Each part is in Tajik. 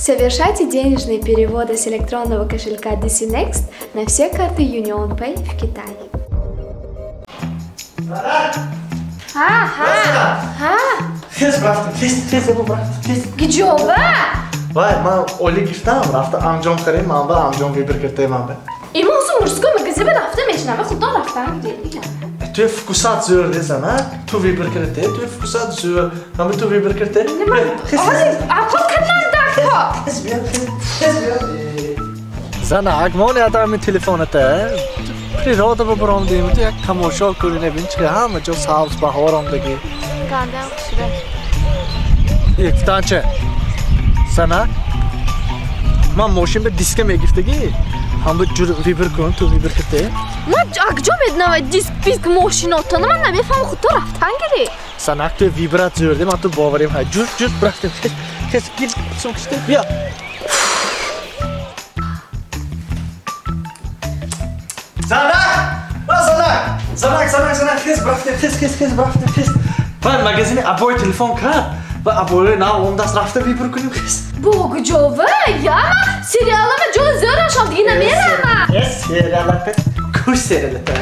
Совершайте денежные переводы с электронного кошелька DC Next на все карты UnionPay в Китае. Ха, ха, ха. Хез рафтам, хез, хез, рафтам, хез. Гиҷоба? Вай, ман ойлик гирифтам, рафта анҷом харем, ман ба анҷом выбор киртаем ман ба. Имрӯз мужской магазин ба рафта мешинам, худо рафтан гирифтам. Ту вкусат зӯр дезан, а? Ту выбор кирте, ту вкусат зӯр. Ҳама ту выбор кирте. Ақл кардам дафо. Хез биё, хез биё. Занак, мон ядам телефоната. Природа ба баромдем, ту як тамошо кунӣ, набин чи ҳама ҷо сабз баҳор омдагӣ. Гандам хушра. Ектанча. Занак, ман мошин ба диска мегирифтагӣ. Ҳама ҷур выбор кун, ту выбор кирте. Ман акҷо медонам диск писк мошинотона, ман намефаҳмам, худто рафтан гирӣ. Занак, ту выборат зӯрде, ман ту боварим ҳай. Ҷур, ҷур, рафтем. Хез, хез, гир, сумкаште, биё. Занак! Занак! Занак, занак, занак, хез, рафтем, хез, хез, хез, рафтем, хез. Вай магазини абои телефон кард. Ва абои нав омдаст, рафта выбор кунем, хез. Бо куҷова? Я сериалама ҷо зӯрашам, диги намерама. Сериалата куш сериалата?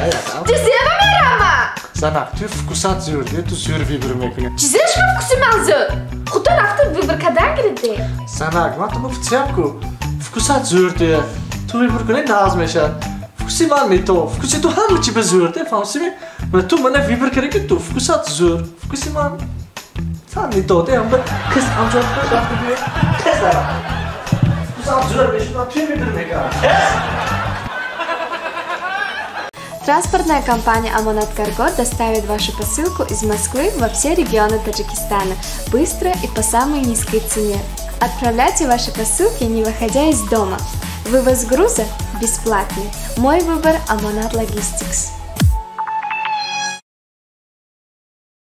Чизева мерама? Занак, ту вкусат зӯр, ту зӯр выбор мекунӣ. Чизеш ма вкуси ман зӯр? Худто рафта выбор кардан гирифте. Занак, ман ту гуфтиям ку вкусат зӯр ту. Ту выбор кунӣ нағз мешавад. Вкуси ман не то, вкуси ту ҳама чи ба зӯр, те фаҳмсими? Ту мана выбор кардӣ ки ту вкусат зӯр, вкуси ман сан не то, те ҳам хез анҷом рафта биё. Хез занак. Вкусат зӯр мешавад, ман ту выбор мекунам. Хез! Транспортная компания «Амонат Карго» доставит вашу посылку из Москвы во все регионы Таджикистана быстро и по самой низкой цене. Отправляйте ваши посылки, не выходя из дома. Вывоз груза бесплатный. Мой выбор – «Амонат Логистикс».